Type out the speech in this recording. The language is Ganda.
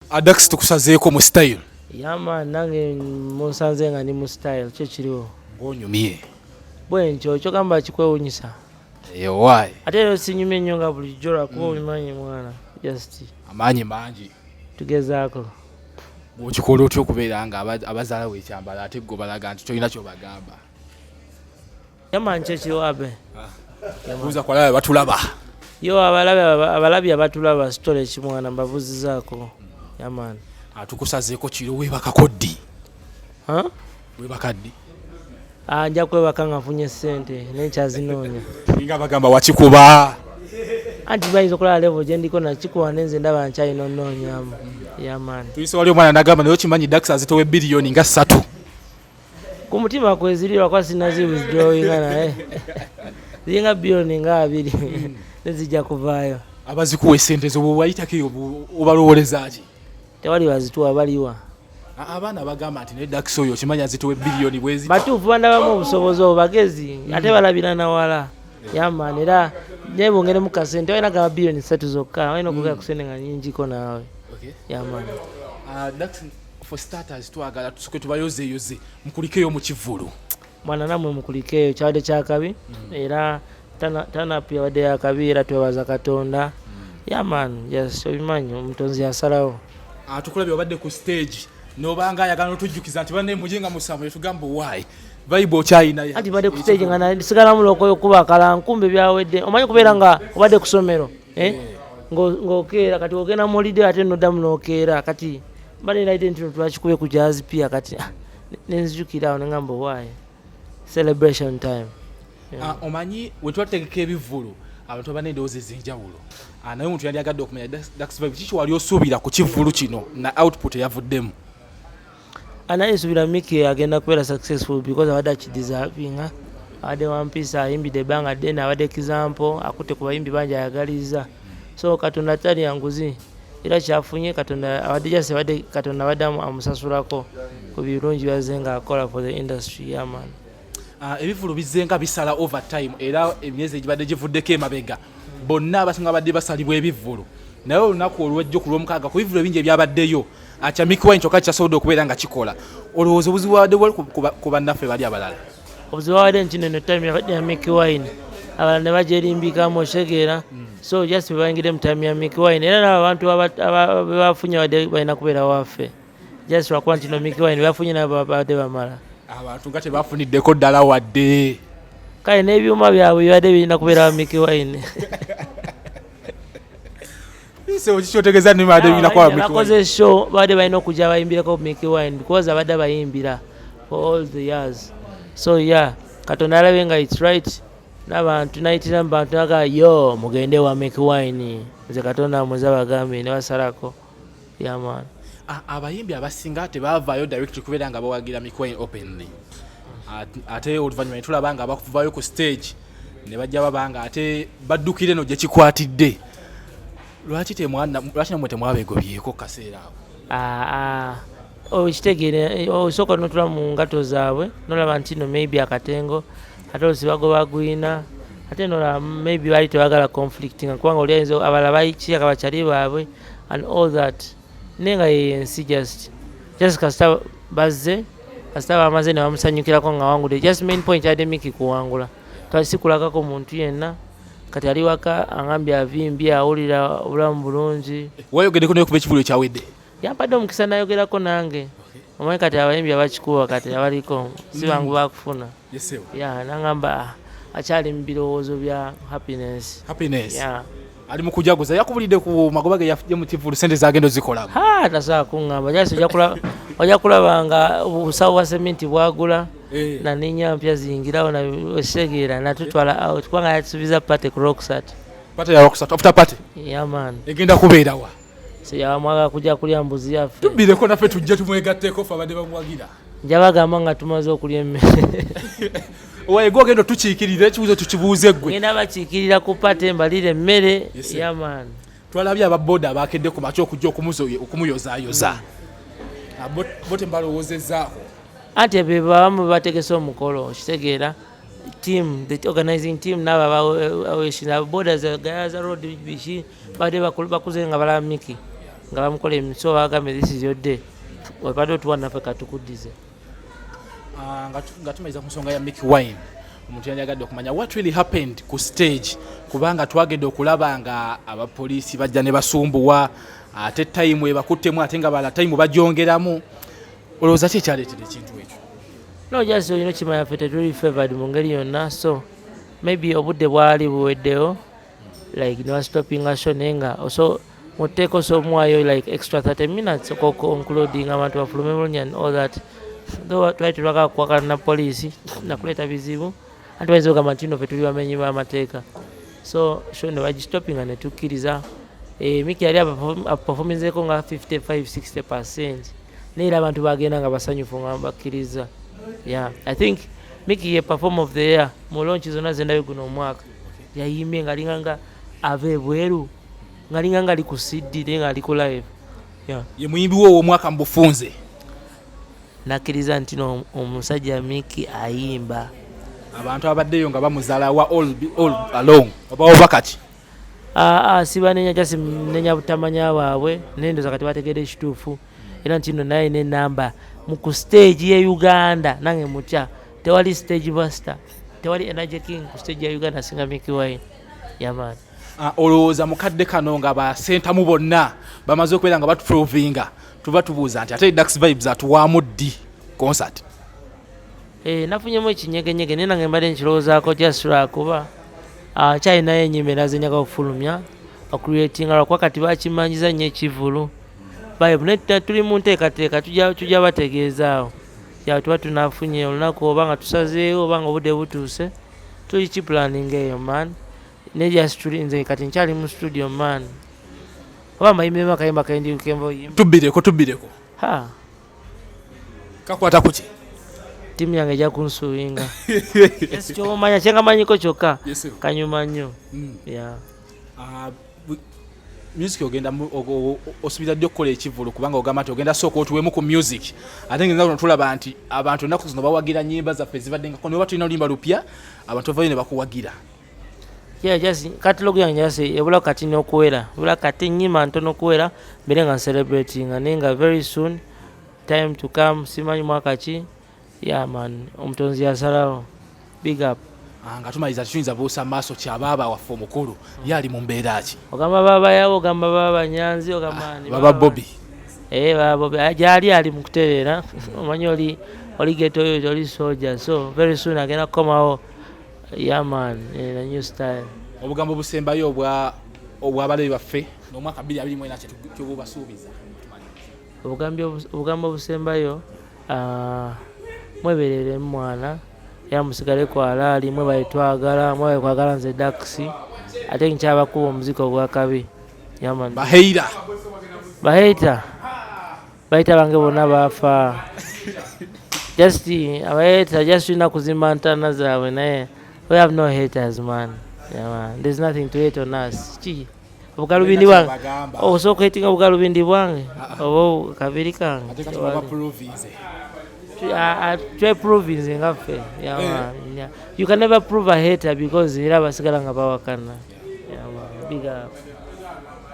Adax, tukusazeeko mu style. Yeah man, nange munsanze nga ndi mu style. Kyo kiriwo. Ng'onyumye. Bwentyo kyogamba kikwewunyisa. Ewaayi. Ate era sinyumye nnyo nga bulijjo lwakuba obimanyi mwana, just amaanyi mangi. Tugezaako. Bwokikola otya okubeera nga abazaalawo ekyambalo ate gwe balaga nti tolina kyobagamba? Yeah man, kyo kiriwo abe. Buuza kwalaba batulaba. Yo abalabi abatulaba, sitole ekimwana mbabuzizaako. Yeah man. Tukusazeeko kiro, weebakako ddi? Huh? Weebaka ddi? Ah, nja kwebaka nga nfunye ssente nenkyazinoonya. Nga bagamba wakikuba. Anti bayinza okulaba level gye ndiko nakikuba, nenze ndaba nkyalina onoonyamu. Yeah man. Tuyise wali omwana nagamba naye okimanyi Dax azitowa ebbiliyoni nga 3. Ku mutima kweziri lwakuba sinazi withdrawinga, naye ziringa biliyoni nga 20 nezijja kuvaayo. Abazikuwa esente zo bwewayitako eyo obalowoleza ki? Tewali bazituwa, baliwa? Abaana bagamba nti naye Dax oyo okimanyi azitowa ebbiliyoni bwezi. Batuufu, bandabamu obusobozi obwo, bagezi ate balabira nawala. Yeah man, era naye bongeremu kasente, balina gamba biliyoni 3 zokka, balina okwogera ku sente nga nyingiko naawe. Yeah man. Dax, for starters twagala tusoke tubayozeeyoze, mukulikeyo mu kivvulu. Mwana nammwe mukulikeeyo, kyabadde kyakabi era turn-up yabadde yakabi era twebaza Katonda. Yeah man, yes, obimanyi omutonzi yasalawo. Tukulabye obadde ku stage nobanga ayagala notujjukiza nti banne muje nga musanvu, netugamba why vibe okyayinayo. Anti badde ku stage nga nsigalamu lokoyo kuba akalankumbe byawedde, omanyi kubeera nga obadde ku ssomero, eh? Ng'okeera kati ogenda mu holiday ate noddamu n'okeera. Kati mbadde nalidde nti no twakikube ku Jazz Pier, kati nenzijukira awo nengamba why celebration time. Ah, omanyi we twategeka ebivvulu abantu abana endowooza ez'enjawulo. Naye omuntu yandyagadde okumanya Dax Vibe kiki wali osuubira ku kivvulu kino na output eyavuddemu? Naye nsuubira Micky agenda kubeera successful because abadde akideservinga, abadde wampiisa, ayimbidde ebbanga ddene, abadde example, akutte ku bayimbi bangi ayagalizza. So Katonda talya nguzi era kyafunye Katonda abadde just abadde Katonda abadde amusasulako ku birungi byazze ng'akola for the industry. Yeah man. Ebivvulu bizze nga bisala over time era emyezi egibadde givuddeko emabega bonna abasinga babadde basalibwa ebivvulu, naye olunaku olwejjo ku Lwomukaaga ku bivvulu ebingi ebyabaddeyo akya Mikie Wine kyokka kyasobodde okubeera nga kikola. Olowooza obuzibu bwabadde bwali ku bannaffe bali abalala? Obuzibu bwabadde nti neno time yabadde ya Mikie Wine, abalala ne bagyerimbikamu, okitegeera? So just bebayingidde mu time ya Mikie Wine era nabo abantu bebafunye badde balina kubeera waffe, just lwakuba nti no Mikie Wine bafunye nabo babadde bamala. Abantu nga tebafuniddeko ddala wadde. Kale n'ebyuma byabwe bibadde birina kubeera wa Mikie Wine. Kikyotegeeza nibadde birina kuba Mikie Wine. Bakoze show babadde balina okujja bayimbireko Mikie Wine because abadde abayimbira for all the years. So yeah, Katonda alabe nga it's right n'abantu nayitira mu bantu naga yo mugende wa Mikie Wine, nze Katonda amuze abagambye ne basalako. Yeah man. Abayimbi abasinga tebavaayo direct kubeera nga bawagira Mikie Wine openly. Ate oluvannyuma ne tulaba nga bakuvaayo ku stage ne bajja baba nga ate baddukira eno gye kikwatidde. Lwaki nammwe temwabeegobyeko kaseera ako? Okitegeera, osooka notula mu ngato zaabwe nolaba nti no maybe akatengo ate olusi bagoba gwina, ate nolaba maybe baali tebagala conflict nga kubanga oli ayinza abalala bayikiyaka bakyali baabwe and all that, naye nga yeyo ensi just kasita bazze, kasita bamaze ne bamusanyukirako nga wangudde. Just main point yadde Mikie kuwangula, twasikulagako muntu yenna. Kati ali waka angambye avimbye, awulira obulamu bulungi. Wayogeddeko naye okuva ekivvulu ekyawedde? Yampadde omukisa nayogerako nange. Omanyi kati abayimbi abakikuba kati abaliko si bangu bakufuna. Ya, nangamba akyali mu birowoozo bya happiness. Happiness. Yeah. Ali mu kujaguza. Yakubulidde ku magoba ge yafudde mu kivvulu, sente zagenda ozikolamu? Ha, tasobola kuŋŋamba. Just ojja kulaba nga obusawo bwa seminti bwagula na nninya mpya ziyingirawo okitegeera, natutwala out kubanga yatusuubiza party ku Lwokusatu. Party ya Lwokusatu, after party? Yeah man. Egenda kubeerawa? Seyamwaga kujja kulya mbuzi yaffe. Tubbireko naffe tujje tumwegatteko ffe abadde bamuwagira. Njabagamba nga tumaze okulya emmere. Waye gwe ogenda otukiikirira, ekibuuzo tukibuuze ggwe. Ngenda bakiikirira ku party mbalire emmere. Yes, sir. Yeah man. Twalabye ababoda abakedde ku makya okujja okumuyozaayoza. Bo tembalowoozezzaako? Anti be babamu bategese omukolo, okitegeera, team, the organizing team n'abo abaweeshinza boda za Gayaza Road biki badde bakuze nga balaba Mikie. Nga bamukola emiso, bagambye, "This is your day, webadde otuwa, naffe katukuddize." Ah, nga tumaliza ku nsonga ya Mikie Wine, omuntu yandiyagadde okumanya what really happened ku stage, kubanga twagedde okulaba nga abapoliisi bajja ne basumbuwa, ate time ebakuttemu, ate nga bala time bagyongeramu. Olowooza ki ekyaleetera ekintu ekyo? No, just olina okimanya ffe tetuli favored mu ngeri yonna, so maybe obudde bwali buweddewo, like ne bastopinga show, naye nga so mu tteeka osomuwayo like extra 30 minutes concluding, abantu bafulume bulungi and all that. Though twali tetwagala kuwakana na poliisi nakuleeta bizibu, anti bayinza okugamba nti no ffe tuli bamenyi b'amateeka, so show ne bagistopinga ne tukkiriza. Mikie yali aperforminzeko nga 55 60%, naye era abantu bagenda nga basanyufu nga bakkiriza. Yeah, I think Mikie ye performer of the year mu launch zonna zendabye guno omwaka. Yayimbye ngaalinga nga ava ebweru, ngaalinga nga ali ku CD, naye nga ali ku live, yeah. Ye muyimbi wo ow'omwaka mu bufunze? Nakkiriza nti no omusajja Mikie ayimba. Abantu abaddeyo nga bamuzaalawa all along, oba kati? Ah, ah, sibanenya, just nenya butamanya bwabwe, naye ndowooza kati bategedde ekituufu, era nti no naye nenamba mu ku stage ye Uganda nange mutya, tewali stage buster, tewali energy king ku stage ya Uganda asinga Mikie Wine, yeah man. Ah, olowooza mukadde kano nga basentamu bonna bamaze okubeera nga batuprovinga, tuba tubuuza nti ate Dax Vibes atuwaamu ddi concert? Eh, nafunyemu ekinyegenyege, naye nange mbadde nkirowoozaako, just lwakuba nkyalinayo ennyimba endala zenjaga okufulumya, ocreatinga, lwakuba kati bakimanyiza nnyo ekivulu vibe, naye tuli mu nteekateeka, tujja bategeezaawo ya tuba tunafunye olunaku, oba nga tusazeewo, oba nga obudde butuuse, tuli kiplanning eyo, man. Naye just tuli, nze kati nkyali mu studio, man, oba mayimbiremu akayimba kendi kenva oyimba. Tubbireko, tubbireko. Ha. Kakwata kuki? Ttiimu yange ejja kunsuubinga kyomanya kyengamanyiko kyokka. Yes, sir. Kanyuma nnyo, yeah. Ah, music ogenda osuubira ddi okukola ekivvulu? Kubanga ogamba nti ogenda sooka otuwemu ku music, ate ngenda kuno tulaba nti abantu ennaku zino bawagira nyimba zaffe ezibadde ngako, niba tulina oluyimba lupya, abantu bavayo ne bakuwagira. Yeah, just catalog yange just ebula kati n'okuwera, ebula kati nyimba ntono okuwera mbere nga celebrating, naye nga very soon, time to come, simanyi mwaka ki. Yeah man, omutonzi yasalawo. Big up. Ah, nga tumaliriza, tetuyinza buusa maaso kyabaaba waffe omukulu, ye ali mu mbeera ki? Ogamba baba yawo, ogamba baba Nyanzi, ogamba ani? Baba Bobi. Eh, baba Bobi. Ah, gyali ali mu kutereera. Omanyi oli ghetto yo, oli soldier, so very soon agenda kukomawo. Yeah man, in a new style. Obugambo busembayo obwabalabi baffe n'omwaka 2024 kyobubasuubiza? Obugambo obusembayo, mwebereremu mwana, era musigale ku alaali, mwebale twagala, mwebale kwagala nze Dax, ate nkyabakuba omuziki ogwakabi. Yeah man. Baheira? Baheita, bayita bange bonna baafa, just abaheita just tulina kuzimba ntaana zaabwe, naye we have no haters, man. Yeah, man. There's nothing to hate on us. Ki obugalubindi bwange? Bagamba. Osobola okuhatinga obugalubindi bwange oba kabiri kange? Ate kati babaprovinze. Tweprovinze nga ffe. Yeah, man. Yeah. You can never prove a hater because era basigala nga bawakana. Yeah, man. Big up.